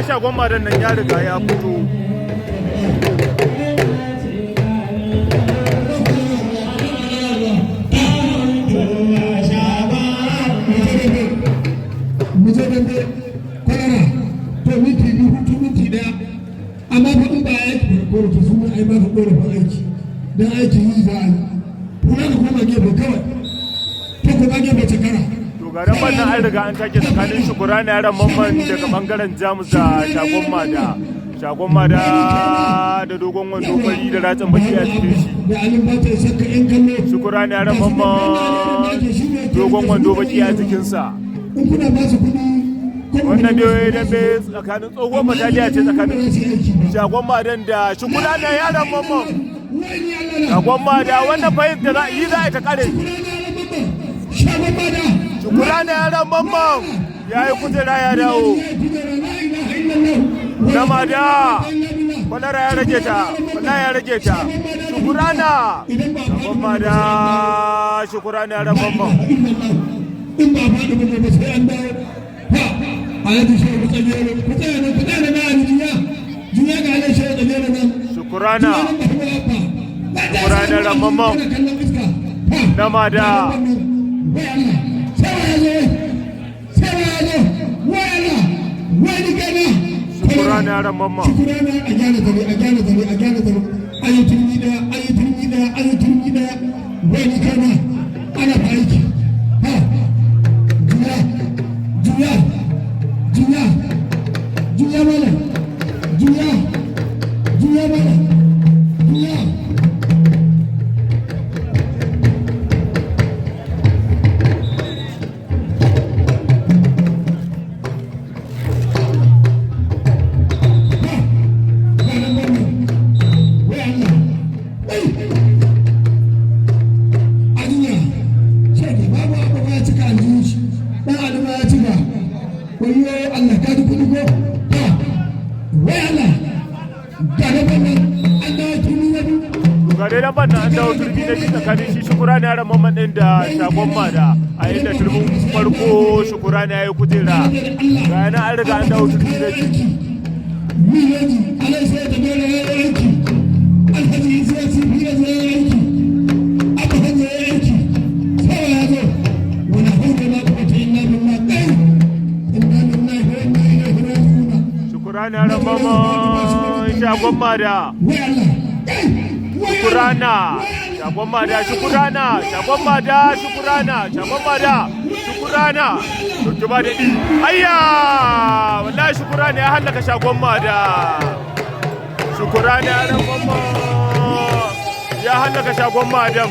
Shagon Madan nan ya riga ya fito. Mu je dambe kwalara to minti 2, hutu minti 1, amma fa in ba aiki korafi sun ai ba ka korafin aiki dan aiki yi za a yi kuma ka koma gefe kawai, to koma gefe cakara. To ga damban nan an riga an take tsakanin Shukurana Yaron Mamman daga bangaren Jamus da Shagon Mada. Shagon Mada da dogon wando fari da ratsin baki a cikin shi. Da alin ba ta saka yan kallo. Shukurana Yaron Mamman, dogon wando baki a jikinsa. In kuna ba su kuɗi. Wannan dai dambe tsakanin tsohuwar bataliya ce, tsakanin Shagon Madan da Shukurana Yaron Mamman. Shagon Mada, wannan fahimta za yi za a yi ta kare. Shukurana Yaron Mamman ya yi kujera ya dawo. Na Mada, kwalara ya rage ta, wallahi ya rage ta. Shukurana, Shagon Mada, Shukurana Yaron Mamman. In ba faɗi ba ba sai an dawo. Ha, Alhaji Shehu Tsagero, ku tsaya nan, ku tsaya nan, na Ali juya juya ga Alhaji Shehu Tsagero nan. Shukurana, Shukurana Yaron Mamman. Na Mada. Wai Allah, sai ya zo, sai ya zo, wai Allah, wai ni gana. Shukurana Yaron Mamman. Shukurana, a gyara zare, a gyara zare, a gyara zare. Ayi turmi daya, ayi turmi daya, ayi turmi daya. Wai ni kana ana fa aiki. Ha, juya, juya, juya, juya mana, juya, juya mana, juya. Ha, ga nan wannan. Wai Allah, wai aniya shege babu abu ba ya cika aljihun shi, dan alima ya cika. Wayo Allah, ka ji kuɗi ko? Ha, wai Allah, ga nan wannan, an dawo turmi na biyu. Ga dai lambar nan, an dawo turmi na biyu tsakanin shi Shukurana Yaron Mamman din da Shagon Mada, a inda turmin farko Shukurana ya yi kujera. Ga yana an riga an dawo turmi na biyu. Milaji alai sai da dole ya yi aiki, Alhaji Isa ya ci fiye ya yi aiki, Abu Hajji ya yi aiki, sai ya zo wala hawla wala quwwata illa billah. Kai, inna lillahi wa inna ilaihi raji'un. Shukurana Yaron Mamman, Shagon Mada. Wai Allah, kai, wai Allah. Shukurana, Shagon Mada, Shukurana, Shagon Mada, Shukurana, Shagon Mada, Shukurana, dauki ba daɗi. Ayya, wallahi Shukurana ya hallaka Shagon Mada. Shukurana Yaron Mamman ya hallaka Shagon Madam.